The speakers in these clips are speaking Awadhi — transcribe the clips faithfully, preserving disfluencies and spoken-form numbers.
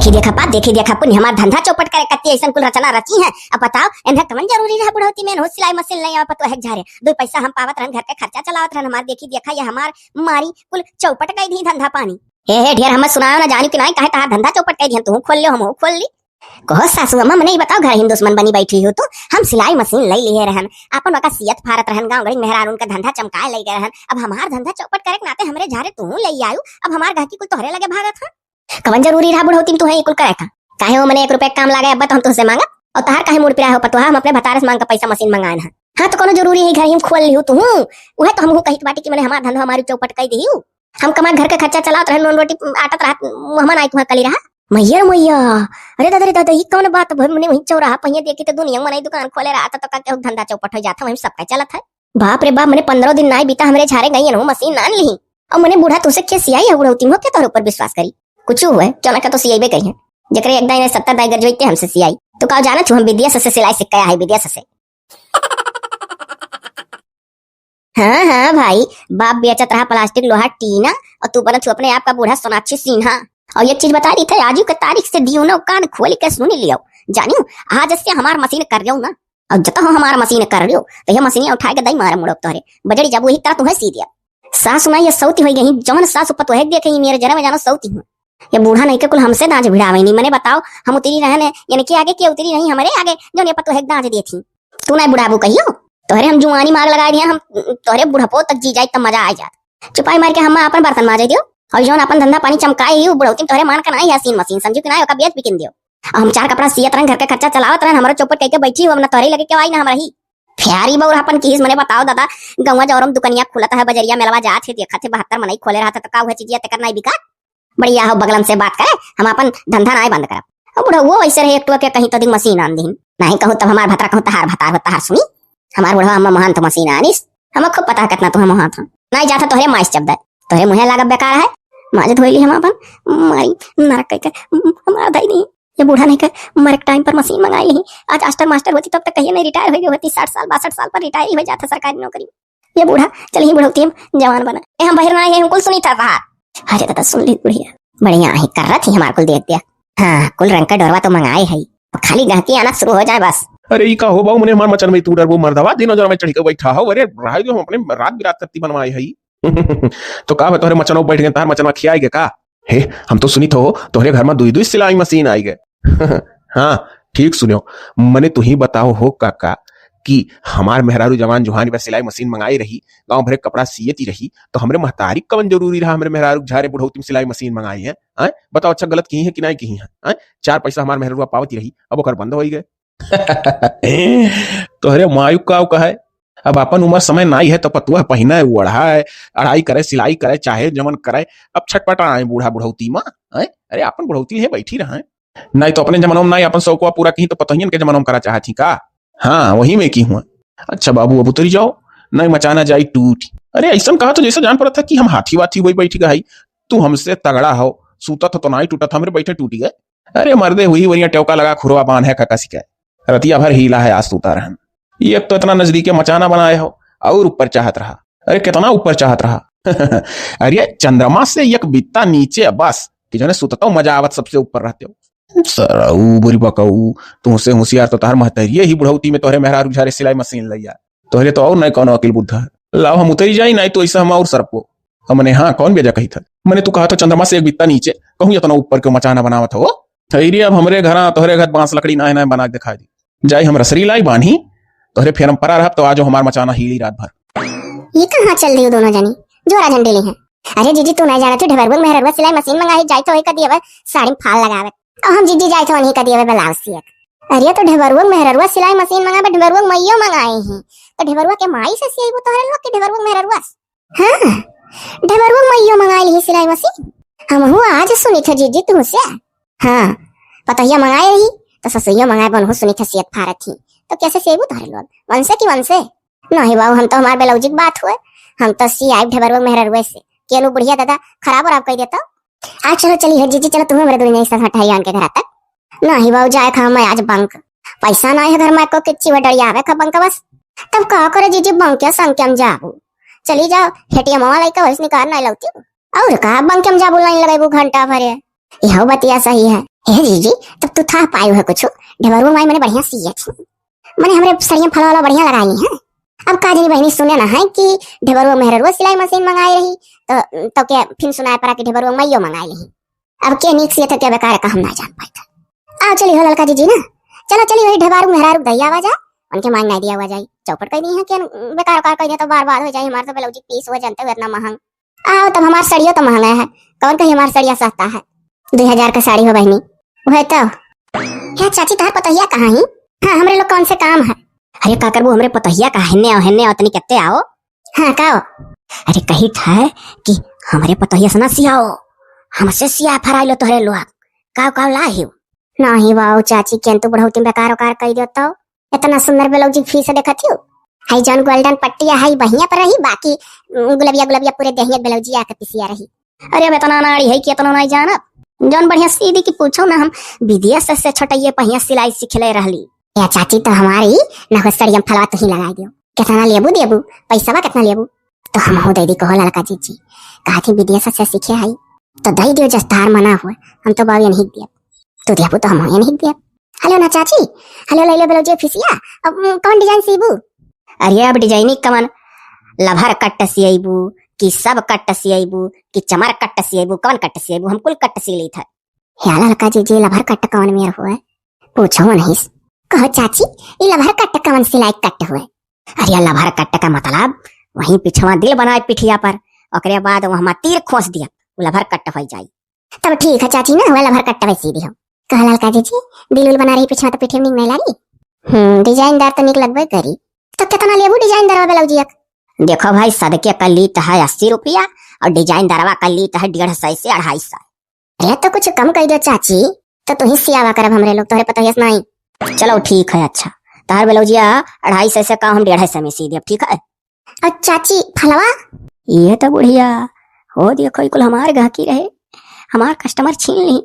देखी देखा पा, देखी देखा पुन, हमार धंधा चौपट करे कत्ती अइसन कुल रचना रची हैं। अब बताओ, इन्हें कवन जरूरी रहा बुढ़ौती में इन्हों सिलाई मशीन लइ आवा पतोह के झारे? दुइ पैसा हम पावत रहन, घर के खर्चा चलावत रहन, हमार देखी देखा ये हमार मारी कुल चौपट कइ दिहिन धंधा पानी। हे, हे, ढेर हमें सुनायो ना, जानियो कि नाहीं, काहे तहार धंधा चौपट कइ दिहिन, तू खोल लियो, हमहूँ खोल ली। कहो सासू अम्मा, मने ई बताओ, घर ही में दुश्मन बनी बैठी हो तो? हम सिलाई मशीन लइ लिहे रहन, आपन वका सियत फारत रहन, गाँव गड़ी मेहरारून का धंधा चमकाए लइ गए रहन। अब हमार धंधा चौपट करे के नाते हमरे झारे तू लइ आयु, अब हमार गहकी कुल तोहरे लगे भागत है। कवन जरूरी रहा बुढ़ौती में तुहे ई कुल करे का? काहे हो मने एक रुपया के काम लागे अब्बा तो हम तुहसे मांगब? और तहार काहे मूड पिराए हो पतोहा, हम अपने भतारे से मांग के पैसा मशीन मंगाए ना। हाँ तो कौनो जरूरी है घर ही में खोल लिहू तू? उहे तो हमहू कहित बाटी कि मने हमार धंधा हमारी चौपट कइ दिहू। हम कमा घर के खर्चा चलावत रहे, नून रोटी आटत रहा, मुहमा नाई तुहा कली रहा। मैया रे मैया, अरे दादा रे दादा, ई कौन बात भई? मने वहीं चौराहा पहिए देखी तो दुनिया मनई दुकान खोले रहा था, तो का केहू धंधा चौपट हो जाता, वहीं सबका चलत है। बाप रे बाप, मने पन्द्रह दिन नाई बीता हमरे झारे गई, एनहू मशीन नान लिही। और मने बूढ़ा तुसे के सियाई है बुढ़ौती में, के तोहरे ऊपर विश्वास करी? कुछ हुए, क्यों ना का तो सियाई बे कही है। जेकरे एक दाई ने सत्तर दाई गरजवैते हमसे सियाई। तो का जाना तू हम विद्या से, से सिलाई सीख के आया है, विद्या से, से। हाँ, हाँ भाई, बाप बेचत रहा प्लास्टिक, लोहा, टीना, और तू बनत हूँ अपने आप का बूढ़ा सोनाक्षी सिन्हा। और एक चीज बता दी थे, आजू के तारीख से दियो ना, कान खोल के सुन लियो, जानियो, आज से हमार मशीन कर रहो ना, और जत हो हमार मशीन कर रहो, तो ये मशीन उठा के दई मारे मुड़ो तोहरे, बजड़ी जब वही तरह तुम्हें सी दिया। सासु ना ये सौती होई गई, जौन सासु पतोहे देखे ही मेरे जरा में जानो सौती हूँ। ये बूढ़ा नहीं के कुल हमसे दांज भिड़ावे नहीं, मने बताओ, हम उतरी रहने, यानी कि आगे के उतरी नहीं, हमारे आगे जौन ये पतोहे दांज देती। तू ना बुढ़ाबू कहियो, तोहरे हम जुआनी मार लगाए दिया, हम तोहरे बुढ़पो तक जी जाई तब मजा आ जात। चुपाई मार के हम अपन बर्तन माजे दियो, और जौन अपन धंधा पानी चमकाए ही, उ बुढ़ौती में तोहरे मान का नाई है सीन मशीन, समझू कि नाई, ओका बेच बिकिन दियो। और हम चार कपड़ा सियत रहन, घर के खर्चा चलावत रहन, हमारा चौपट कह के बैठी हो, अब ना तोहरे लगे के आई ना हम रही। प्यारी बउर अपन किहिस, मने बताओ दादा, गौवा जौरम दुकनिया खुलत है, बजरिया मेलवा जात है, देखत है, बहत्तर मनई खोले रहत है, तो का हुआ चीजिया तेकर नाई बिकात? बढ़िया हो, बगलम से बात करे, हम अपन धंधा नाई बंद करब। अब बुढ़ऊ वैसे रहे, एक टुआ के कहीं तो दिक मशीन आन दीन। नाई कहूँ तब हमार भतरा कहूँ तहार भतार हो, तहार सुनी। हमार बुढ़वा हम मोहान तो मशीन आनिस, हम खूब पता है कितना तुहे मोहान था। नाई जाता तोहरे माइस चब दे, तोहरे मुँहे लागब बेकार है। माज धोइली हम अपन, मारी नरक कह के, हमार दाई नहीं। ये बूढ़ा नहीं के मरे के टाइम पर मशीन मंगाई ली। आज आस्टर मास्टर होती तब तक कहिए नहीं रिटायर हो गई होती, साठ साल बासठ साल पर रिटायर ही हो जाता सरकारी नौकरी। ये बूढ़ा चल ही बुढ़ौती हम जवान बना। ए हम बहिर ना है, हम कुल सुनी था बाहर। अरे दादा सुन ली बुढ़िया। बढ़िया ही कर रहा थी हमार कुल देख दिया। हाँ, कुल रंग का डोरवा तो मंगाए है, खाली गहकी आना शुरू हो जाए बस। अरे ई का हो बाऊ, मने हमार मचन में तू डरबो मर्दवा, दिनों जरा में चढ़ी के बैठा हो। अरे रहा जो हम अपने रात बिरात कत्ती बनवाए है। तो का बा, तोहरे मचनवा बैठ गए, तार मचनवा खियाई गए का? हे, हम तो सुनी थो तोहरे घर में दुई दुई सिलाई मशीन आई गए। हाँ, ठीक सुनियो। मने तुही बताओ हो काका कि हमार मेहरारू जवान जुहानी बा सिलाई मशीन मंगाई रही, गाँव भरे कपड़ा सियती रही, तो हमरे महतारी कवन जरूरी रहा हमरे मेहरारू झारे बुढ़ौती में सिलाई मशीन मंगाई है? आय? बताओ, अच्छा गलत किही है कि नाई किही है? आय? चार पैसा हमार मेहरारू पावती रही, अब ओकर बंद होई गए। तोहरे मायू का का है? अब अपन उम्र समय नाई है तो पतुआ पहिने, ओढ़ाए, अढ़ाई करे, सिलाई करे, चाहे जमन करे। अब छटपटा आए बूढ़ा बुढ़ौती में, हैं? अरे अपन बुढ़ौती है बैठी रहे। नाई तो अपने जमाना में नाई अपन शौकवा पूरा किही तो पतोहियन के जमाना में करा चाहत ही का? हाँ, वही में की हुआ। अच्छा बाबू, अब उतरी जाओ, नाई मचाना जाई टूट। अरे ऐसन कहा तो जैसे जान पड़त है कि हम हाथी वाथी हुई बैठी गई। तू हमसे तगड़ा हो, सूतत हो तो नाई टूटत, हमरे बैठे टूटी गए। अरे मर्दे, हुई वरिया टेवका लगा खुरवा बांध है कका सिकाए। रतिया भर हीला है आज सूता रहन। ये एक तो इतना नजदीके मचाना बनाए हो और ऊपर चाहत रहा। अरे कितना ऊपर चाहत रहा। अरे चंद्रमा से एक बित्ता नीचे बस, कि जने सुततो मजा आवत सबसे ऊपर रहते हो। सरऊ बुरी बकऊ, तुमसे होशियार तो तार महतरिये ही बुढ़ौती में तोहरे मेहरारू झारे सिलाई मशीन लैया। तोहरे तो और नहीं कौनो अकिल बुद्ध है। लाओ हम उतरी जाई, नहीं तो ऐसा हम और सरपो। हमने हाँ, कौन बेजा कही था? मैंने तू कहा था चंद्रमा से एक बित्ता नीचे, कहूँ इतना ऊपर क्यों मचाना बनावत हो? अरे अब हमरे घरा तोहरे घर बांस लकड़ी नाय नाय बना के दिखाई दी। जाई हम रसरी लाई बांधी, तोहरे फेरम परा रहब तो आजो हमार मचाना हीली रात भर। ये कहाँ चल रही हो दोनों जनी? जोरा झंडे ली हैं। अरे जीजी, तू नहीं जाना, तू ढेबरुआ मेहररुआ सिलाई मशीन मंगाई, जाई तो वही का दिए साड़ी में फाल लगावे। और हम जीजी जाई तो उन्हीं का दिए ब्लाउज सियत। अरे तो ढेबरुआ मेहररुआ सिलाई मशीन मंगावे, ढेबरुआ मइयो मंगाई ही। तो ढेबरुआ के माई से सियबू तोहरे लोग के ढेबरुआ मेहररुआ से? हाँ, ढेबरुआ मइयो मंगाई ली सिलाई मशीन। हमहू आज सुनी थे जीजी तुमसे। हाँ, पतोहिया मंगाए रही, तो ससुइया मंगाए बनहू सुनी थे सियत फारत ही। तो कैसे सियबू तोहरे लोग? वंसे की वंसे? नहीं बाबू, हम तो हमार ब्लाउज की बात हुए, हम तो सियाई ढेबरुआ मेहररुआ से। केनू बुढ़िया दादा खराब वराब कह देता। आ चलो चली है जीजी, चलो तुम हमारे दुनिया से हटाई आन के घर तक। नहीं बाबू, जाए खा मैं आज बंक, पैसा ना है घर में को किच्ची डरियावे का बंक बस। तब का करे जीजी, बंक के संग के हम जाबू। चली जाओ, एटीएम वाला का वैसे निकाल नहीं लौती। और का बंक के हम जाबू लाइन लगाबू घंटा भरे। यह बतिया सही है। हे जीजी, तब तू थाह पायो है कुछ? ढेबरुआ माई मने बढ़िया सियत ही। मने हमरे सड़िया फलवा वाला बढ़िया लगाई है। अब का जानी बहिनी, सुने ना है कि ढेबरुआ मेहररुआ सिलाई मशीन मंगाई रही, तो, तो के फिन सुनाए पड़ा कि ढेबरुआ माइयो मंगाई रही। अब के नीक सियत है, के बेकार का हम ना जान पाइत है। आओ चली हो ललका जीजी ना, चलो चली वही ढेबारू मेहरारू दई आवा जा, उनके मांग ना दिया हुआ जाई, चौपट कई दी है कि बेकार उकार कई दे तो बार बार हो जाई, हमार तो ब्लाउज पीस हुआ जानते हुए इतना महंग। आओ तब हमार सड़ियो तो महंगा है, कौन कही हमार सड़िया सस्ता है, दो हजार का साड़ी हो बहिनी। वह तो। हे चाची, तोहर पतोहिया कहाँ ही? हाँ, हमरे लोग कौन से काम है? अरे का करबू, हमरे पतोहिया का हेन्ने आओ, हेन्ने आओ, तनी कत्ते आओ। हाँ, का हो? अरे कही था कि हमरे पतोहिया से ना सियाओ, हमसे सिया फराई लो तोहरे लोग। का का ला हियो? नहीं बाऊ चाची, केन तू बुढ़ौती में बेकार उकार कई देत हो। इतना सुंदर ब्लाउज फीस देखत हियो। हई जौन गोल्डन पट्टिया हई बहिया पर रही, बाकी गुलबिया गुलबिया पूरे देहिया ब्लाउजिया के पिसिया रही। अरे अब इतना नाड़ी है कि इतना नहीं जानत। जौन बढ़िया सीधी की पूछो ना, हम विदेश से छोटइये पहिया सिलाई सीखले रहली। या चाची, तो हमारी ना हो सड़िया में फलवा तुही लगाई दियो। कितना लेबू देबू? पैसा बा कितना लेबू? तो हम हो दे दी कहो ललका जीजी। कहा थी विदेश से सीखे हई, तो दे दियो, जस तार मना हुआ। हम तो बाबू नहीं दिया, तू देबू तो हम नहीं दिया। हेलो ना चाची, हेलो ले लो ब्लाउज फीसिया। अब, उम, कौन डिजाइन सीबू? अरे अब डिजाइनिंग कवन, लभर कट सियबू कि सब कट सियबू कि चमर कट सियबू, कवन कट सियबू? हम कुल कट सी ली था। हे ललका जीजी, लभर कट कवन मेर हुए? पूछो नहीं। कहो चाची, ई लभर कट कवन सिलाई कट हुए? अरे लभर कट का मतलब वहीं पिछवा दिल बनाए पिठिया पर, ओकरे बाद वहाँ तीर खोस दिया, वो लभर कट हो जाई। तब ठीक है चाची ना, हुआ लभर कट वैसी दियो। कहा ललका जीजी, दिल उल बना रही पिछवा तो पिठिया में नीक नहीं लागी। हम्म, डिजाइनदार तो नीक लगबे करी। तो कितना लेबू डिजाइनदारवा ब्लाउजिया? देखो भाई, सदके का लीत है अस्सी रुपया और डिजाइनदारवा का लीत है डेढ़ सौ से अढ़ाई सौ। अरे तो कुछ कम कर दो चाची, तो तू ही सियावा करब हमरे लोग, तोहरे पतोहिया से नहीं। चलो ठीक है, अच्छा, तोहर ब्लाउजिया अढ़ाई सौ से का हम डेढ़ सौ में सी देब, ठीक है? और चाची फलवा? ये तो बुढ़िया, हो देखो, ई कुल हमार गहकी रहे, हमार कस्टमर छीन ली।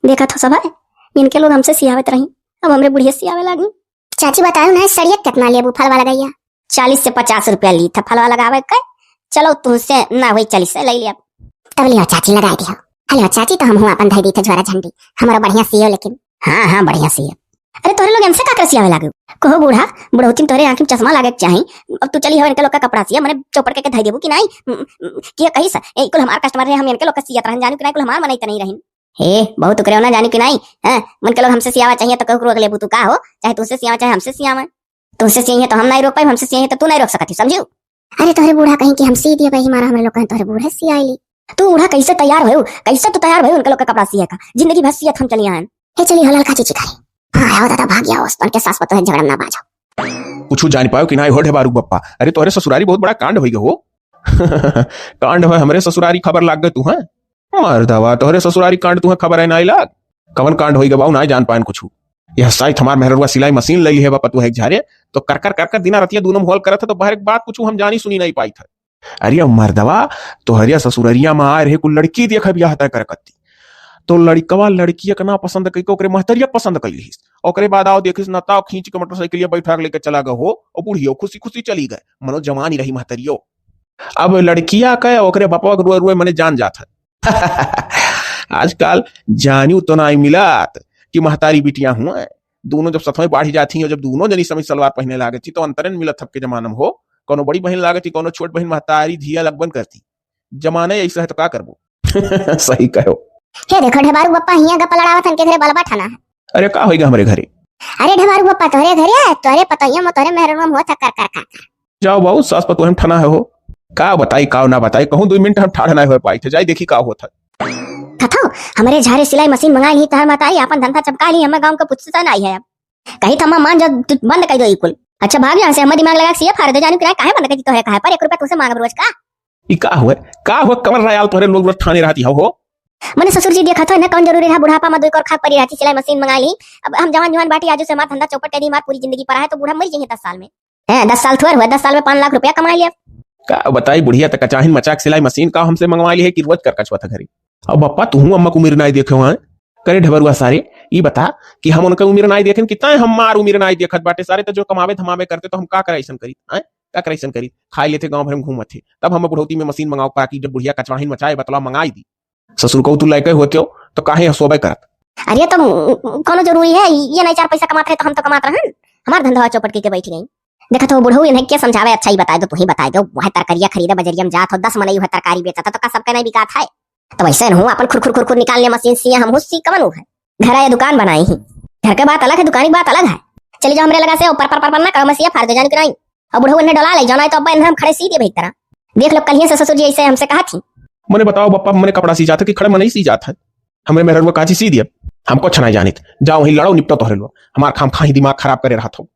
देखा तो सब है, इनके लोग हमसे सियावत रही, अब हमरे बुढ़िया सियावे लागी। चाची बताओ ना, सड़िया कितना लेबू फलवा लगाइया? चालीस से पचास रुपया ली था फलवा लगावे के। चलो तुमसे ना हुई, चालीस से ले लिया। तब लियो चाची, लगाई दियो। हेलो चाची, तो हम हुआ अपन धई दी थे झोरा झंडी, हमारा बढ़िया सियो लेकिन। हाँ हाँ, बढ़िया सियो। अरे तोहरे लोग इनसे का कर सियावे लागे? कहो बूढ़ा, बुढ़ौती में तोहरे आँखी में चश्मा लागे के चाही। अब तू चली हो इनके लोग का कपड़ा सिया, मने चौपट के, के धई देबू कि नहीं? म, म, के कही सा, ए, कुल हमार कस्टमर रहे, हम इनके लोग का सियत रहन, जानी कि नहीं, कुल हमार मनई त नहीं रहिन। हे, बहुत उकरे ना, जानी कि नहीं? हैं, मन के लोग हमसे सियावा चाहिए तो कहू रोक लेबू तू का हो? चाहे तुमसे सियावा, चाहे हमसे सियावा। तुमसे सियाई है तो हम नहीं रोक पाई, हमसे सियाई है तो तू नहीं रोक सकती, समझू? अरे तोहरे बूढ़ा कहीं कि हम सी दिए भाई, हमारा हमरे लोग कहीं तोहरे बूढ़े सियाई ली। तू बूढ़ा कैसे तैयार भयो? कैसे तू तैयार भयो उनके लोग के कपड़ा सिए का? जिंदगी भर सियत हम चली आन। हे चली हो ललका जीजी घरे। हाँ, आओ दादा, भाग आओ, बन के सास पतोह झगड़ा में ना बाझो। कुछ जान पायो कि ना हो ढेबारू बप्पा? अरे तोहरे ससुरारी बहुत बड़ा कांड होई गयो हो। कांड है हमरे ससुरारी, खबर लाग गए तू, हैं? मर्दवा, तोहरे ससुरारी कांड तुहे खबर है नाई लाग? कवन कांड होई गवा, नाई जान पाएन कुछु। यह साइत हमार मेहररुआ सिलाई मशीन ले ली है बा पतोह एक झारे, तो कर कर कर कर दिना रतिया दूनो में होल करत है, तो बहरे के बात कुछु हम जानी सुनी नहीं पाइत है। अरे मर्दवा, तोहरिया ससुररिया में आए रहे कुल लड़की देखे बियाह तय कर कत्ती। तो लड़कवा लड़की के ना पसंद कई के ओकरे महतरिया पसंद कई लिहिस। ओकरे बाद आओ देखिस ना ताव खींच के मोटरसाइकिलिया बैठा के लेके चला गए हो, और बुढ़ियो खुशी खुशी चली गए, मनो जवानी रही महतरियो। अब लड़किया के ओकरे बापवा के रुए रुए मने जान जात है। आजकल जानियो तो नाई मिलत कि महतारी बिटिया हुए। दोनों जब सथवे बाढ़ी जाती हैं, जब दोनों जनी समीज सलवार पहने लागत थी, तो अंतरे न मिलत हब के जमाना में हो। कोनो बड़ी बहिन लागत थी, कोनो छोट बहिन, महतारी धिया लगबन करती। जमाना ऐसा है तो का करबो। सही कहो। हे देखो ढेबारू बप्पा, हियां गप्पा लड़ावत हन के घरे बलबा ठाना है। अरे का होइगा हमरे घरे? अरे ढेबारू बप्पा, तोहरे घरे, तोहरे पतोहिया में, तोहरे मेहररुआ में होत है कर कर कर कर। जाओ बाबू, सास पतोह में ठना है हो। का बताई, का ना बताई, कहूँ दुई मिनट हम ठाढ़ ना हो पाई थे, जाई देखी का होत है। कथो, हमरे झारे सिलाई मशीन मंगाई ली, तहर मताई आपन धंधा चपका ली, हमें गाँव के पुछता नहीं है अब। कही थमा मान जा, तू बंद कर दो ई कुल। अच्छा भाग यहाँ से, हमें दिमाग लगा के सिया फाड़ दे, जानू किराए काहे बंद कर दी, तोहरे काहे पर एक रुपया तुमसे मांगब रोज का? ई का हुए, का हुए कमर रायाल तोहरे लोग रोज ठाने रहती हो, हो? मने ससुर जी देखा था ना, कौन जरूरी रहा बुढ़ापा में दुई कर खाक पड़ी रहती, सिलाई मशीन मंगा ली। अब हम जवान जवान बाटी, आजू से हमार धंधा चौपट कर दी, हमार पूरी जिंदगी पड़ा है, तो बूढ़ा मर जाइए दस साल में। हैं, दस साल थोड़ हुआ, दस साल में पाँच लाख रुपया कमा लिया। का बताई बुढ़िया, तो कचाहिन मचाक सिलाई मशीन का हमसे मंगवा ली है कि रोज कर कछुआ था घरे। अब बप्पा, तू अम्मा को उम्र नाई देखे हुआ है। करे ढेबरुआ सारे, ई बता कि हम उनका उम्र नाई देखेन, कितना हमार उम्र नाई देखत बाटे सारे, तो जो कमावे धमावे करते तो हम का करे ऐसन करी, हैं? का करे ऐसन करी? खाई लेते गाँव भर में घूमत थे, तब हम बुढ़ौती में मशीन मंगाओ पाकी, जब बुढ़िया कचवाहिन मचाए बतला मंगाई दी। ससुर को तू लइके होते हो, तो काहे हंसोबे करत? अरे तो कौनो जरूरी है, ये नहीं चार पैसा कमात रहे तो हम तो कमात रहन। हमार धंधा चौपट के, के बैठ गई। देखा तो बुढ़ऊ इन्हें के समझावे, अच्छा ही बताए दो, तू ही बताए दो। वह तरकारिया खरीदे बजरिया में जात हो, दस मनई वह तरकारी बेचत है तो का सबके नहीं बिकात है? तो वैसे न हूँ अपन खुर खुर खुर खुर निकालने मशीन से हम हुस्सी कमन है। घर आया दुकान बनाई ही, घर के बात अलग है, दुकान की बात अलग है। चली जाओ हमरे लगा से ऊपर पर पर पर ना कहो मसीहा फाड़ दे जान कराई। और बुढ़ऊ इन्हें डोला ले जाना है तो अब्बा इन्हें हम खड़े सी दिए भाई तरह। देख लो कलिए से ससुर जी ऐसे हमसे कहा थी। मने बताओ बप्पा, मने कपड़ा सी जात है कि खड़े मनई सी जात है? हमरे मेहररुआ काची सी दिए? हम कुछ नहीं जानित। जाओ वहीं लड़ो निपटो तोहरे लोग, हमार खाम खाही दिमाग खराब करे रहत हो।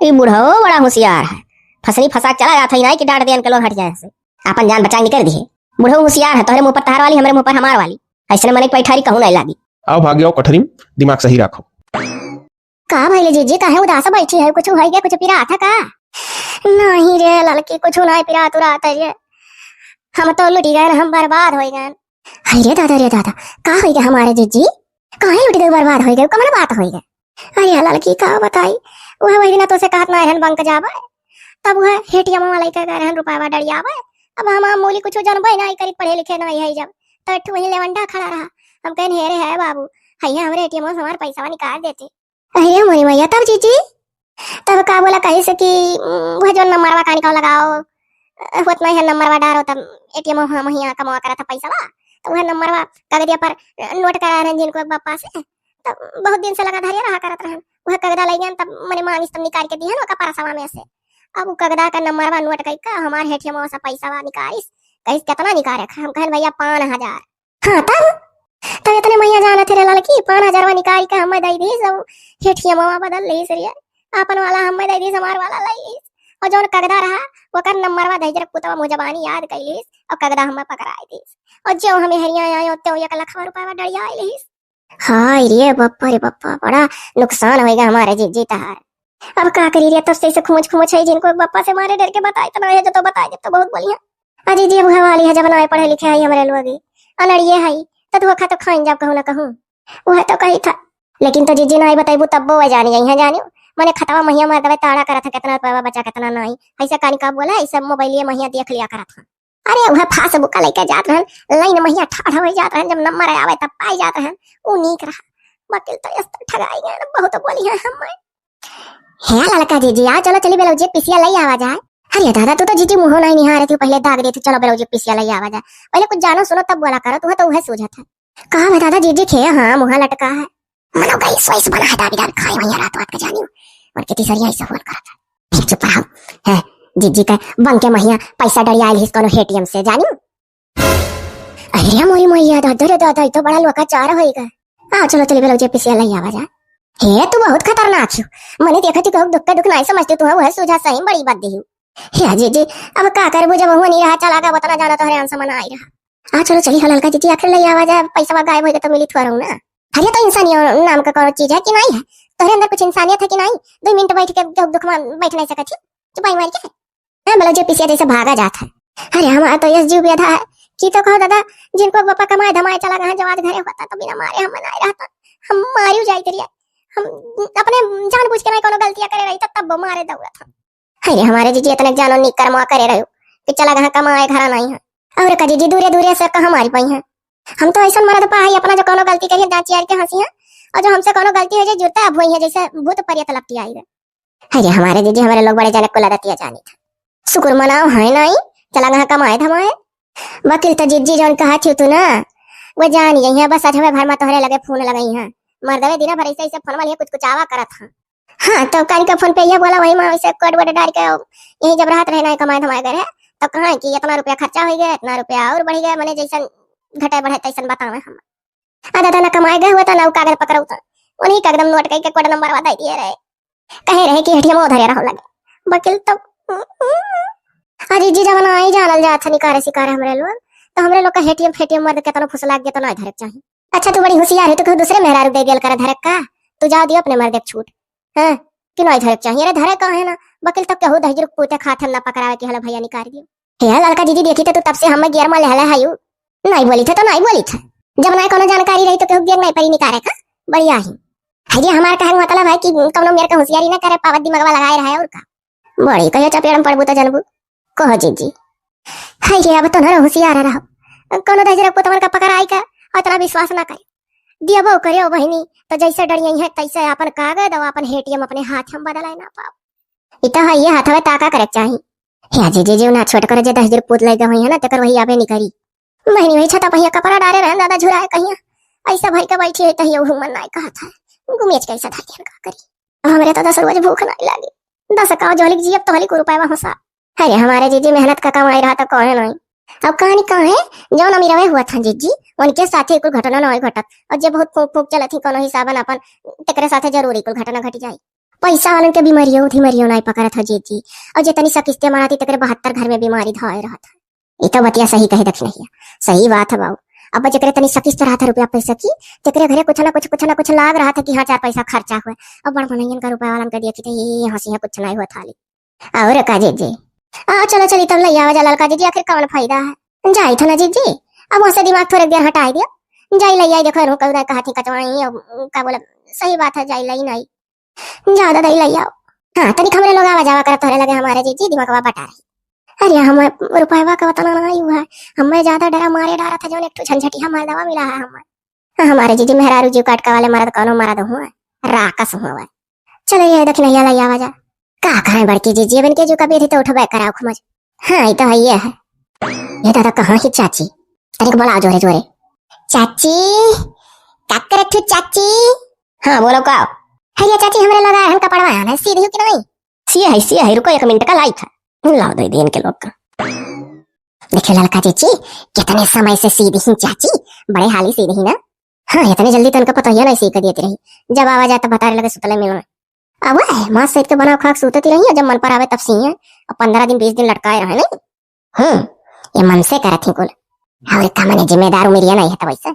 ई बुढ़ऊ बड़ा होशियार है, फसनी फसाक चला जात है ना कि डांट दियन के लोग हट जाए से। अपन जान बचाए निकर दिए। बुढ़ऊ होशियार है, तोहरे मुँह पर तहार वाली, हमरे मुँह पर हमार वाली। ऐसे मने पैठारी कहूँ नहीं लागी। आओ भाग जाओ कठरी, दिमाग सही रखो। का भइले जीजी, काहे उदास बैठी है? कुछ होई गया, कुछ पिरात है का? नहीं रे ललकी, कुछ नहीं पिरात उरात है रे। हम तो लुटी गए, हम बर्बाद हो गए। हाय रे दादा, रे दादा, का होई गया हमारे जीजी? काहे लुटी गए, बर्बाद हो गए, कमन बात होई गए? अरे ललकी का बताई, वह वही दिन तो से कहत ना रहन बंक जाबे, तब वह एटीएम वाला लेके गए रहन रुपया डरियाबे। अब हम मूली कुछ जानबे नहीं करी, पढ़े लिखे नहीं है जब, तो एक ठो वही लेवंडा खड़ा रहा। हम कहन हे रे है बाबू, है हमरे एटीएम से हमारे पैसा निकाल देते। अरे मोरी मैया, तब जीजी? तब का बोला कही से कि उम, वह जो नंबरवा कानी का लगाओ, अ, होत नहीं है नंबरवा डारो, तब एटीएम हम हियाँ कमवा करा था पैसा बा, तो वह नंबरवा कागदिया पर नोट करा रहन जिनको एक बापा से, तब बहुत दिन से लगा धरिया रहा करत रहन। वह कागदा ले गयन, तब मने मांगिस तब निकाल के दिहन ओका परसवा में से। अब उ कागदा का नंबरवा नोट कई का हमार एटीएम से पैसा निकालिस, कहिस कितना निकाले? हम कहन भैया पाँच हजार। हाँ तब, तब इतने मैया जाना थे रे ललकी, पाँच हजारवा निकाल के हमें दे दी, सब एटीएमवा बदल ली सरिया, अपन वाला हमें दे दी, हमार वाला ले ली। और जौन कगदा रहा, ओकर नंबरवा दे जरा पुतवा मुँह जबानी याद कर लीस, और कगदा हमें पकड़ाई दीस। और जो हमें हरिया आए, ओते एक लखवा रुपया डरिया लीस। हाय रे बप्पा रे बप्पा, बड़ा नुकसान होएगा हमारे जीजी तहार। अब का करी रे, तब से इसे खुमुच खुमुच है जिनको बप्पा से मारे डर के बताए तो ना है, जो तो बताए जब तो बहुत बोलिया। अजी जी, वह वाली है, जब ना पढ़े लिखे है हमरे लोग, अनड़िए है, तो धोखा तो खाइन जाब कहूँ ना कहूँ। वह तो कही था, लेकिन तो जीजी ना बताइबू तब वो जानी जाई है, जानियो। मने खतवा महिया मार देवे, ताड़ा करत है, कितना रुपया बचा, कितना नहीं। ऐसा कानी का बोला, ऐसा मोबाइलिए महिया देख लिया करत है। अरे, वह पासबुक लेके जात रहन, लाइन महिया ठाढ़ हो जात रहन, जब नंबर आवे तब पाई जात रहन, उ नीक रहा। वकील तो यस तो ठगाई गए, बहुत बोली है हम। हे ललका जीजी, आ चलो, चली ब्लाउज पिसिया ले आवा जाए। अरे दादा, तू तो जीजी मुँह नहीं निहारे थी, पहले दाग दे थी, चलो ब्लाउज पिसिया ले आवा जाए। पहले कुछ जानो सुनो तब बोला करो, तुम्हें तो वह सूझत है। कहा है दादा, जीजी खे, हाँ, मुँह लटका है। मनो गई सोइस बना है, दाबी दाबी खाए वहीं रात रात का जानियो। और कितनी सरिया ऐसा हुआ करत है। फिर चुप रहो। है, जीजी का बंके महिया पैसा डरिया आइल हिस कोनो एटीएम से, जानियो। अरे मोरी मैया, दादा रे दादा, ई तो बड़ा लोकाचार होइगा। आ चलो, चली ब्लाउज पिसिया ले आवा जा। हे, तू बहुत खतरनाक हो। मने देखा थी कहूँ दुख का दुख नहीं समझती, तू है वह सूझा सही बड़ी बात देही। हे जीजी, अब का करबू, जब हुआ नहीं रहा चला गा, उतना जाना तोहरे आंसू मना आई रहा। आ चलो, चली हो ललका जीजी, आखिर ले आवा जा, पैसा गायब हो गया तो मिली थोड़ा ना। अरे तो इंसानियत नाम का कौन चीज है कि नहीं है? तोहरे अंदर कुछ इंसानियत है कि नहीं? दो मिनट बैठ के दुख में बैठ नहीं सकती? चुपाई मार के। हाँ, ब्लाउज पिसिया जैसे भागा जात है। अरे, हमारा तो यस जीव बेधा है। की तो कहो दादा, जिनको पापा कमाए धमाए चला गए हैं, जब आज घरे होता तो बिना मारे हम नहीं रहता। हम मारियो जाइत रहिए। हम अपने जानबूझ के नहीं कोनो गलतियाँ करे रही तो तब वो मारे दौड़त हम। अरे, हमारे जीजी इतने जानो नी कर्मा करे रहो कि चला गए कमाए, घर नहीं है। और का जीजी, दूरे दूरे से कहाँ मारी पाई है? हम तो ऐसा मरद पा है अपना जो कोनो गलती करिए जांच यार के हंसी है, और जो हमसे कोनो गलती हो जाए जुरता अब हुई है जैसे भूत परियत लपटी आई है। अरे हमारे जीजी, हमारे लोग बड़े जने को लदतिया जानी था। शुक्र मनाओ है नहीं, चला गहा कमाए धमाए। वकील तो जीजी जौन कहा थी तू ना, वो जान यही है, बस आज हमें भर में तोहरे लगे फोन लगाई है। मर्दवे दिना भर ऐसे ऐसे फोन वाली कुछ कुछ आवा करत हाँ। हाँ, तो काल के फोन पे यह बोला, वही में वैसे कोड वोड डाल के यही जब रहत रहे ना कमाए धमाए करे, तो कहा कि इतना रुपया खर्चा हो गया, इतना रुपया और बढ़ गया, मने जैसन घटे बढ़े तैसन बतावे हम। आ दादा ना कमाए गए हुए तो ना उ कागज पकड़ऊ तो उन्हीं का एकदम नोट कई के कोड नंबर बता दिए रहे। कहे रहे कि एटीएम उधरे रहो लगे। वकील तो अरे जी, जब ना आई जानल जात है निकारे सिकारे हमरे लोग, तो हमरे लोग का एटीएम फेटीएम मर्द केतनो फुसला के तो ना धरे के चाही। अच्छा, तू बड़ी होशियार है, तू कहूँ दूसरे मेहरारू दे दियल कर धरे का? तू जाओ दियो अपने मर्द के छूट। हाँ, कि ना धरे के चाही? अरे धरे का है ना, वकील तो कहूँ दहिजर पूते खात हम ना पकड़ावे कि हलो भैया निकाल दियो। हे ललका जीजी, देखी तो तू तब से हमें गियर में लेहले है यू। नहीं बोली थे तो नहीं बोली थे। जब ना कोनो जानकारी रही तो केहू गियर नहीं परी निकारे का। बढ़िया ही। है ये हमार कहे का मतलब है कि कौनो मेर के होशियारी ना करे, पावत दिमागवा लगाए रहे और का। बड़ी कहियो चपेड़ में पड़बू तो जनबू। कहो जीजी। है ये अब तो ना होशियार रहो। कौनो दहिजर पुतवन का पकड़ आई का, और इतना विश्वास ना करे। दियबो करे बहिनी, तो जैसे डरियई है तैसे अपन कागद और अपन एटीएम अपने हाथ हम बदलाए ना पाओ। इ तो है, ये हाथवे ताका करे के चाही। हे जीजी, जे ना छोट करे, जे दहिजर पूत लइके होई है ना, तेकर वही आबे नहीं करी। बहिनी वही छता पहिया कपड़ा डारे रहन दादा, झुराए कहिया। ऐसा भर के बैठी है, तहिया उहु मन नाई कहत है। गुमेच के ऐसा धर के हम का करी। अब हमरे तो दस रोज भूख नाई लागी। दस का झोलिक जियब तो हली को रुपया होसा। अरे हमारे जीजी मेहनत का कमाई रहा तो कहे नाई। अब कहानी का है, जौन अमीरवे हुआ था जीजी, उनके साथे कुल घटना नाई घटत। और जे बहुत फूंक फूंक चलत ही कोनो हिसाबन अपन, तेकरे साथे जरूरी कुल घटना घट जाई। पैसा वालन के बीमारियों उधिमारियों नाई पकड़त हो जीजी। और जे तनी सकिस्ते मारती तेकरे बहत्तर घर में बीमारी धाए रहत है। ई तो बतिया सही कहे दखिनहिया, सही बात है बाऊ। अब जेकरे तनी सकिस्त रहत है रुपया पैसा की, तेकरे घरे कुछ ना कुछ, कुछ ना कुछ लाग रहत है कि हाँ, चार पैसा खर्चा हुए। अब बड़ मनइयन का रुपया वालन के देखी तो ये हंसी है, कुछ नाई हुआ थाली। और का जीजी? आ, चलो, चली तब लइया आवा जा ललका जीजी, आखिर कौन फायदा है? जाई था ना जीजी, अब वहाँ से दिमाग थोड़े देर हटाई दिया। जाई लइया, देखो, रुक, उधर कहा थी कचवाई, अब का बोला, सही बात है, जाई लई नाई। जा दादा, ई लई आओ। हाँ, तनिक हमरे लोग आवा जावा करत तोहरे लगे हमारे जीजी, दिमागवा बटा रही। अरे, हम रुपयवा का उतना नाई हुआ है, हमें ज्यादा डरा मारे डारा था, जौन एक ठो झंझटिया मर्दवा मिला है हमें। हाँ, हमारे जीजी मेहरारू जीव काट के वाले मर्द कौनो मर्द हुआ, राकस हुआ। चलो, ये देखी नहीं, लई आवा जा। का कहें बड़की जीजी, अब इनके जो कभी थी तो उठबे कराओ खुमज। हाँ, ई तो है, ये है। ये दादा, कहाँ ही चाची? तनिक बोलाओ जोरे जोरे। चाची, का करत हो चाची? हाँ, बोलो का? अरे चाची, हमरे लगा है, हम कपड़वा आना है, सी दियो कि नहीं? सिए है, सिए है, रुको एक मिनट का, लाइट है। लाओ दे दे इनके लोग का। देखियो ललका चाची, कितने समय से सी दी चाची, बड़े हाली सी दी ना। हाँ, इतने जल्दी तो उनका पता ही ना, सी कर देती रही। जब आवा जाए तो बता रहे लगे सुतले मिलो। अब वह माँ सेठ के बनाओ खाक सूतती रही, जब मन पर आवे तब सिए। अब पन्द्रह दिन बीस दिन लटकाए रहे नहीं। हम्म, ये मन से करत ही कुल। और का मने जिम्मेदार उमिरिया नहीं है तो वैसे।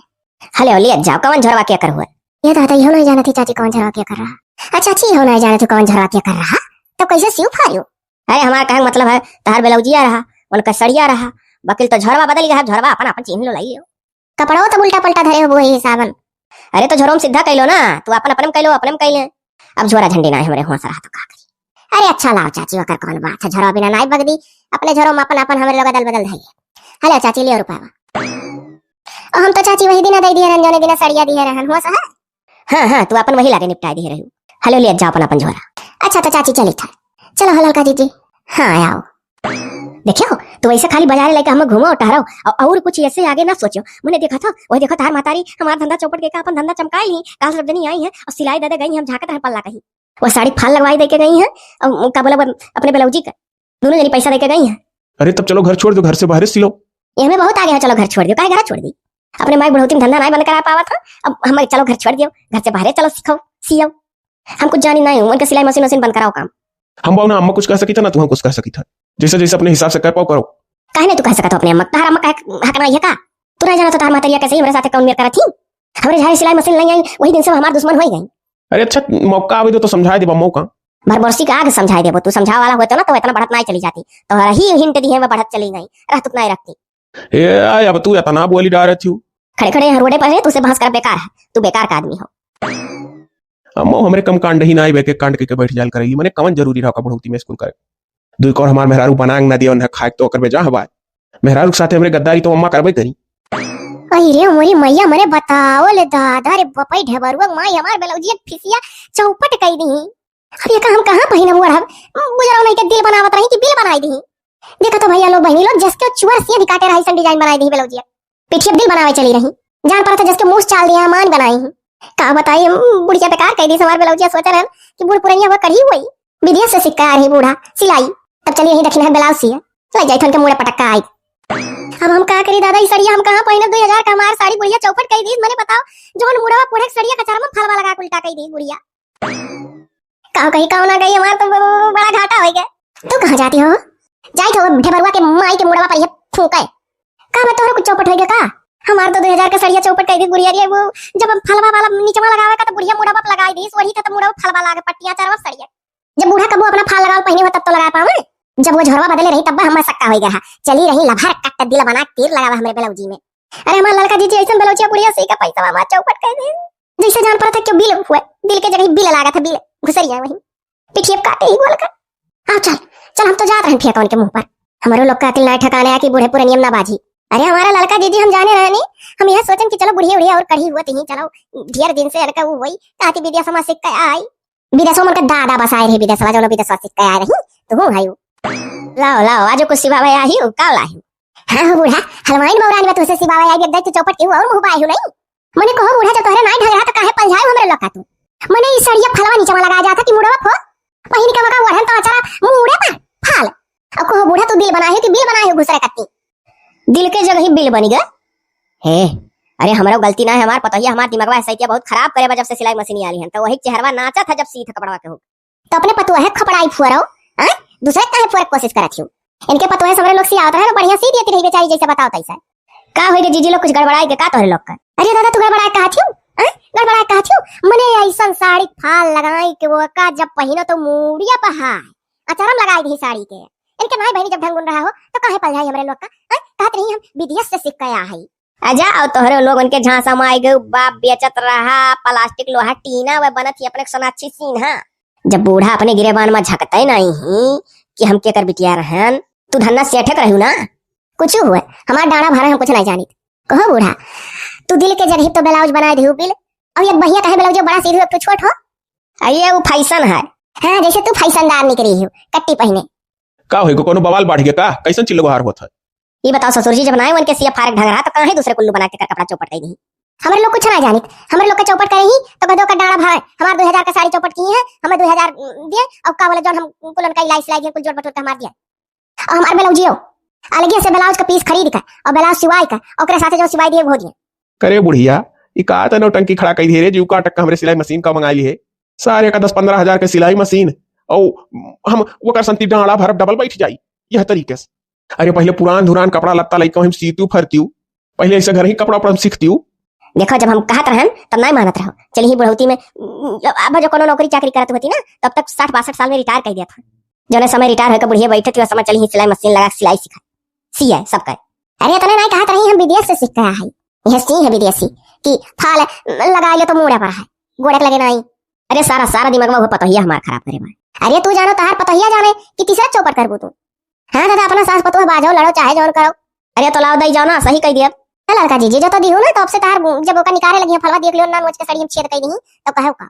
हले, लियत जाओ, कौन झरवा के कर हुआ? ये दादा, इहो नहीं जानत ही चाची कौन झरवा के कर रहा। अच्छा, चाची, इहो नहीं जानत ही कौन झरवा के कर रहा, तो कैसे सिउ फारियो? अरे, हमारा कहने का मतलब है, तहार ब्लाउजिया रहा, उनका सड़िया रहा, बकिल तो झरवा बदल गया है, झरवा अपन अपन चीन्ह लो, लाई लियो। कपड़ो तो उल्टा पलटा धरे हो वही हिसाबन। अरे तो झोरो में सीधा कैलो ना, तू अपन अपने में कैलो, अपने में कैले। अब झोरा झंडी ना है हमरे हुआ सरा तो का करी। अरे अच्छा लाओ चाची, ओकर कौन बात है, झोरा बिना नाई बगदी, अपने झोरो में अपन अपन हमरे लोग अदल बदल धइए। हले चाची, लियो रुपया। ओ हम तो चाची वही दिन दे दिए रहन, जौने दिन सड़िया दिए रहन, हुआ सहा? हाँ, हाँ, तू अपन वही लागे निपटाए दिए रहू। हले, ले जाओ अपन, अपन झोरा। अच्छा तो चाची चली था। चलो हो ललका जीजी। हाँ, आओ। देखियो, तू ऐसे खाली बाजारे लेके हमें घूमो, टहरो, और, और कुछ ऐसे आगे ना सोचो। मने देखा था, वही देखो, तार महतारी हमार धंधा चौपट के का अपन धंधा चमकाई ही। काल सब जनी आई है और सिलाई दे दे गई है, हम झांकत रहे पल्ला कहीं। वो साड़ी फाल लगवाई दे के गई है और का बोला, वो अपने ब्लाउजी का दोनों जनी पैसा दे के गई है। अरे तब चलो घर छोड़ दो, घर से बाहर सिलो। ये हमें बहुत आगे है, चलो घर छोड़ दो, काहे घर छोड़ दी? अपने माई बुढ़ौती में धंधा नाई बंद करा पावा था, अब हमें चलो घर छोड़ दियो, घर से बाहरे चलो, सिखाओ, सियो। हम कुछ जानी नहीं हूँ, उनका सिलाई मशीन वशीन बंद कराओ काम। हम बाऊ ना अम्मा कुछ कह सकी था, ना तू हम कुछ कह सकी था। जैसे जैसे अपने हिसाब से कर पाओ, करो। काहे नहीं तू कह सकत हो अपने अम्मा? तहार अम्मा का हक, हक नहीं है का? तू नहीं जाना तो तहार महतरिया कैसे ही हमारे साथ कौन मेर करा थी? हमारे झारे सिलाई मशीन नहीं आई, वही दिन से वो हमार दुश्मन हो ही गई। अरे अच्छा, मौका आवे दो तो समझाए देबा मौका। भरबोरसी का आग समझाए देबो, तू समझावा वाला होतो ना तो इतना बढ़त नहीं चली जाती। तो हर ही हिंट दी है, मैं बढ़त चली गई, रह तुक नहीं रखती। ए, आय, अब तू इतना बोली डारे थी। खड़े खड़े यहाँ रोडे पर है, तुझसे बहस कर बेकार है, तू बेकार का आदमी हो। अम्मा, हमरे कम कांड ही ना आई, बेके कांड के, के बैठ जाल करेली, मने कवन जरूरी रहा का बुढ़ौती में स्कूल करे? दुई कौर हमार मेहरारू बनांग ना दियो, ना खाए तो ओकर में जा हवाए। मेहरारू के साथे हमरे गद्दारी तो अम्मा करबे करी। अरे रे मोरी मैया, मने बताओ ले दादा रे बपई ढेबरुआ माई हमार ब्लाउजिया फिसिया चौपट कई दी। अब ये का हम कहाँ पहिनब ओढ़ब? बुजरौ नहीं के दिल बनावत रही कि बिल बनाई दी। देखा तो भैया लोग, बहनी लोग, जस के चुअर सिया भी काटे रहा, ऐसन डिजाइन बनाई दी ब्लाउजिया। पिठिया दिल बनावे चली रही, जान पड़ा था जस के मूस चाल दिया, मान बनाई ही। का बताई, हम बुढ़िया बेकार कह दी हमार ब्लाउजिया, सोचा रहन कि बूढ़ पुरनिया हुआ कढ़ी हुई, विदेश से सिक्का आ रही बूढ़ा सिलाई। तब चली रही दक्षिण है ब्लाउज सिया, ले जाई थन के मुड़ा पटक्का आई। अब हम का करी दादा, ई सड़िया हम कहाँ पहिनब? दो हजार का हमार साड़ी बुढ़िया चौपट कह दी, मने बताओ, जौन मुड़वा पुढ़े के सड़िया कचरा में फलवा लगा के उल्टा कह दी बुढ़िया। का कही, का ना कही, हमार तो ब-, ब-, बड़ा घाटा होइ गया। तू कहाँ जाती हो? जाई तो ढेबरुआ के माई के मुड़वा पर ये फूंके। का मैं तोहरा कुछ चौपट होइ गया का? हमार तो दो हजार का सड़िया चौपट कह दी बुढ़िया रे, वो जब हम फलवा वाला नीचवा लगावे का तो बुढ़िया मुड़वा पर लगाई दी, वही था तो मुड़वा फलवा लागे पट्टिया चरवा सड़िया। जब बूढ़ा कबो अपना फाल लगावल पहिने हो तब तो लगा पावे, जब वो झोरवा बदले रही तब हमार सक्का होइ गया है। चली रही लभर कट दिल बना के तीर लगावा हमरे ब्लाउजी में। अरे हमार ललका जीजी ऐसन ब्लाउजिया बुढ़िया सी का पैसा हमार चौपट कह दे। जैसे जान पड़ा था क्यों बिल हुए, दिल के जगह बिल लागा था, बिल घुसरिया वही। पिठिए काटे ही बोल कर। आओ चल, चल हम तो जात रहन फेंकवन के मुंह पर। हमारो लोग का अकिल ना ठिकाने आ कि बूढ़े पुरनियम ना बाजी। अरे हमारा लड़का जीजी हम जाने रहनी, हम यह सोचन कि चलो बुढ़िया उढ़िया और कढ़ी हुआ तही, चलो ढेर दिन से इनका वो वही कहती विदेशवा से कह आई। विदेशवा में उनका दादा बसाए रहे, विदेशवा जौन विदेशवा से कह आई रही, तो हूँ है। लाओ लाओ, आज कुछ सिवावे आई हूँ, का लाई? हाँ हो बूढ़ा, हलवाइन बौरान में तुझसे सिवावे आई, एकदम तू चौपट के हूँ और मुँह बाए हूँ नहीं। मने कहो बूढ़ा, जब तोहरे नाई ढंग रहा तो काहे पलझाए हमरे लोग का तू? मने ई सड़िया फलवा नीचे लगा जाता कि मुड़वा फो, पहिन के मका ओढ़न तो अचारा मुड़े पर फाल। अब कहो बूढ़ा, तू दिल बनाए हो कि बिल बनाए हो घुसरे कत्ती? दिल के जगह ही बिल बनी गए। हे, अरे हमरो गलती ना है, हमार पतोहिया हमार दिमागवा है सैतिया बहुत खराब करे बा जब से सिलाई मशीन आली हन, तो वही चेहरवा नाचत है जब सीत कपड़वा के हो। तो अपने पतोहे खपड़ाई फुअरो, हैं? दूसरे काहे फुअरे के कोशिश करत हियो? इनके पतोहे से हमरे लोग सियावत रहे ना, बढ़िया सी देती रही बेचारी, जैसे बताओ तैसे। का होई गे जीजी लोग, कुछ गड़बड़ाई के का तोहरे लोग का? अरे दादा, तू गड़बड़ाई कहा थियू? हैं? गड़बड़ाई कहा थियू? मने ऐसन साड़ी फाल लगाई के वो का जब पहिनो तो मूड़िया पे हाय। अचरम लगाई दी साड़ी के। इनके नाई बहनी जब ढंगुन रहा हो, तो काहे पलझाई हमरे लोग का? हैं? कहत रही हम विदेश से सीख के आ हई। अजा, और तोहरे लोगन के झांसा में आई गई, बाप बेचत रहा, प्लास्टिक, लोहा, टीना, वह बनत ही अपने सोनाक्षी सिन्हा। जब बूढ़ा अपने गिरेबान में झकते नहीं कि हम केकर बिटिया रहन, तू धन्ना सेठे के रहू ना। कुछ हुए, हमार डांड़ा भरा हम कुछ नहीं जानित। कहो बूढ़ा, तू दिल के जगह तो ब्लाउज बनाए देहू बिल, और एक बहिया कहे ब्लाउज बड़ा सीधू, एक तो छोट हो। अरे, वो फैशन है। हाँ, जैसे तू फैशनदार निकली हो, कट्टी पहने। का होई गो, कोनो बवाल बढ़ गया का? कैसन चिल्लो हार होत है? ये बताओ ससुर जी, जब नाई उनके सिया फारक ढंग रहा, तो काहे दूसरे कुल्लू बना के कर कपड़ा चौपट दे दी? हमरे लोग कुछ ना जानित, हमरे लोग के चौपट करे ही, तो कह दो का डांड़ा भाई, हमार दो हजार का साड़ी चौपट की है, हमें दो हजार दिए, और का बोले, जौन हम कुल उनका इलाई सिलाई दिए, कुल जोड़ बटोर के हमार दिए। और हमार ब्लाउजियो, अलगे से ब्लाउज का पीस खरीद कर, और ब्लाउज सिवाई कर, ओकरे साथे जो सिवाई दिए, वो दिए। करे बुढ़िया, ई का त नौटंकी खड़ा कई दिए रे, जीव काटक हमरे सिलाई मशीन का मंगाई ली है। सारे का दस पन्द्रह हजार के सिलाई मशीन, और हम ओकर संती डांड़ा भरब डबल बैठ जाई, यह तरीके से। अरे पहले पुरान धुरान कपड़ा लत्ता लइका हम सीतू फरतियू, पहले ऐसे घर ही कपड़ा उपड़ा हम सीखतियू। देखो, जब हम कहत रहन, तब नहीं मानत रहो। चली ही बुढ़ौती में, अब जो कोनो नौकरी चाकरी करत होती ना, तब तक साठ बासठ साल में रिटायर कर दिया था। जौने समय रिटायर होकर बुढ़िया बैठे थी, वह समय चली ही सिलाई मशीन लगा के सिलाई सीखा, सिए सब करे। अरे इतने नहीं कहत रही, हम विदेश से सीख के आए हैं। यह सी है विदेशी कि फाल लगा ले तो मूड़े पर है, गोड़े के लगे नहीं। अरे सारा, सारा दिमाग में वो पतोहिया हमार खराब करे बा। अरे तू जानो, तहार पतोहिया जाने कि तीसरा चौपट करबू तू। हाँ दादा, अपना सास पतोह बाजो, लड़ो चाहे जौन करो। अरे तो लाओ दई जाओ ना, सही कह दिया। ए लड़का जीजी, जो तो दिहू ना, तो अब से तहार जब ओका निकारे लगी, फलवा देख लियो, ना नोच के सड़ी हम छेद कह दी, तो कहे का?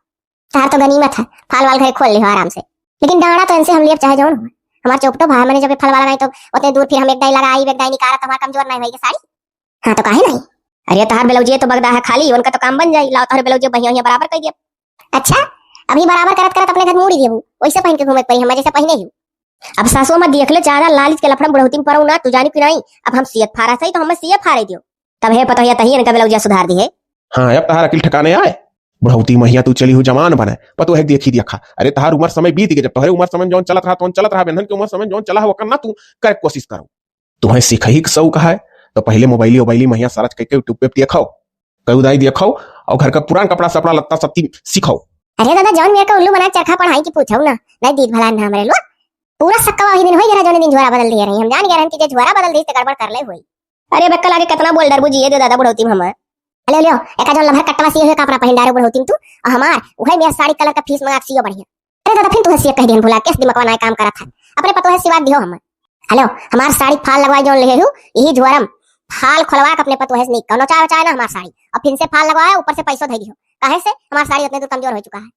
तहार तो गनीमत है, फाल वाल घरे खोल लिहो आराम से। लेकिन डांड़ा तो इनसे हम लेब चाहे जौन हो। हमार चौपटो भाई, मैंने जब ये फलवा लगाई तो उतने दूर फिर हम एक दाई लगाई, एक दाई निकारा, तो हमार कमजोर नहीं होई साड़ी। हाँ तो काहे नहीं? अरे तहार ब्लाउजिए तो बगदा है खाली, उनका तो काम बन जाई। लाओ तहार ब्लाउजिए बहिया बराबर कर दिया। अच्छा, अभी बराबर करत करत अपने घर मूड़ी देबू, वैसे पहन के घूमे के पड़ी, हम जैसे पहने ही। अब सासू अम्मा देख ले, ज्यादा लालिच के लफड़ा बुढ़ौती में पड़ो ना, तू जानी कि नहीं? अब हम सियत फारा सही तो हमें सियत फारे दियो। तब हे पतोहिया तही इनका ब्लाउजिया सुधार दी है। हाँ, अब तहार अकिल ठिकाने आए। बुढ़ौती महिया तू चली हो जवान बने, पतोहे देखी देखा। अरे तहार उम्र समय बीत गए, जब तोहरे उम्र समय जौन चलत रहा, तौन चलत रहा, बेनहन के उम्र समय जौन चला हो, ओकर ना तू करे के कोशिश करो। तुम्हें सीखही के शौक है, तो पहले मोबाइली ओबाइली महिया सर्च करके YouTube पे देखाओ, कई उदाई देखाओ, और घर का पुरान कपड़ा सपड़ा लत्ता सत्ती सीखाओ। अरे दादा, जौन मेरे का उल्लू बना चरखा पढ़ाई की पूछो ना, नहीं दीद भला ना हमरे लोग। पूरा सक्का वही दिन होई गया, जौन दिन झोरा बदल दिए रही। हम जान गए रहन कि जे झोरा बदल दी तो गड़बड़ कर ले होई। अरे बेक्का लागे कितना बोल डरबू जिए दे दादा बुढ़ौती में हमार। अले लियो, एका जौन लभर कट्टवा सिए हुए कपड़ा पहिन डारो बुढ़ौती में तू, और हमार उहे मेरा साड़ी कलर का फीस मंगा के सियो बढ़िया। अरे दादा, फिर तू हंसिए कह दिहन भुला, केस दिमागवा नाय काम करत है। अपने पतोहे सिवा दियो हमार। हेलो, हमार साड़ी फाल लगवाई जौन ले हु, यही झोरम फाल खोलवा के अपने पतोहे से निक कौनो चाहे चाहे ना हमार साड़ी। और फिर से फाल लगवाए, ऊपर से पैसो दे दियो। काहे से हमार साड़ी उतने दूर कमजोर हो चुका है।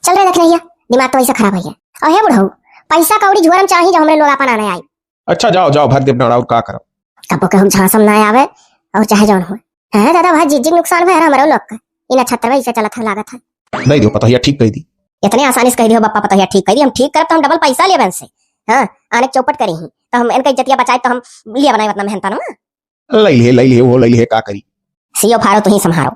चल रे देख नैया, दिमाग तो ऐसा खराब है। और हे बुढ़ऊ, पैसा कौड़ी झोरम चाही जो हमरे लोग अपन आने आई। अच्छा जाओ, जाओ, भर देब डांड़ा और का करब। कबो के हम झांसम ना आवे और चाहे जौन हो। हाँ दादा, भाई जिज्जी के नुकसान भे हमारे लोग का। इन अच्छा तरह इसे चलत है, लागत है। दे दियो, पतोहिया ठीक कह दी। इतने आसानी से कह दियो बप्पा, पतोहिया ठीक कह दी, हम ठीक करब तो हम डबल पैसा लेबे इनसे। हाँ, आने के चौपट करी ही, तो हम इनका इज्जतिया बचाए तो हम लिए बनाए उतना मेहनत ना। लई ले, लई ले, वो लई ले, का करी? सियो फारो तुही संभारो।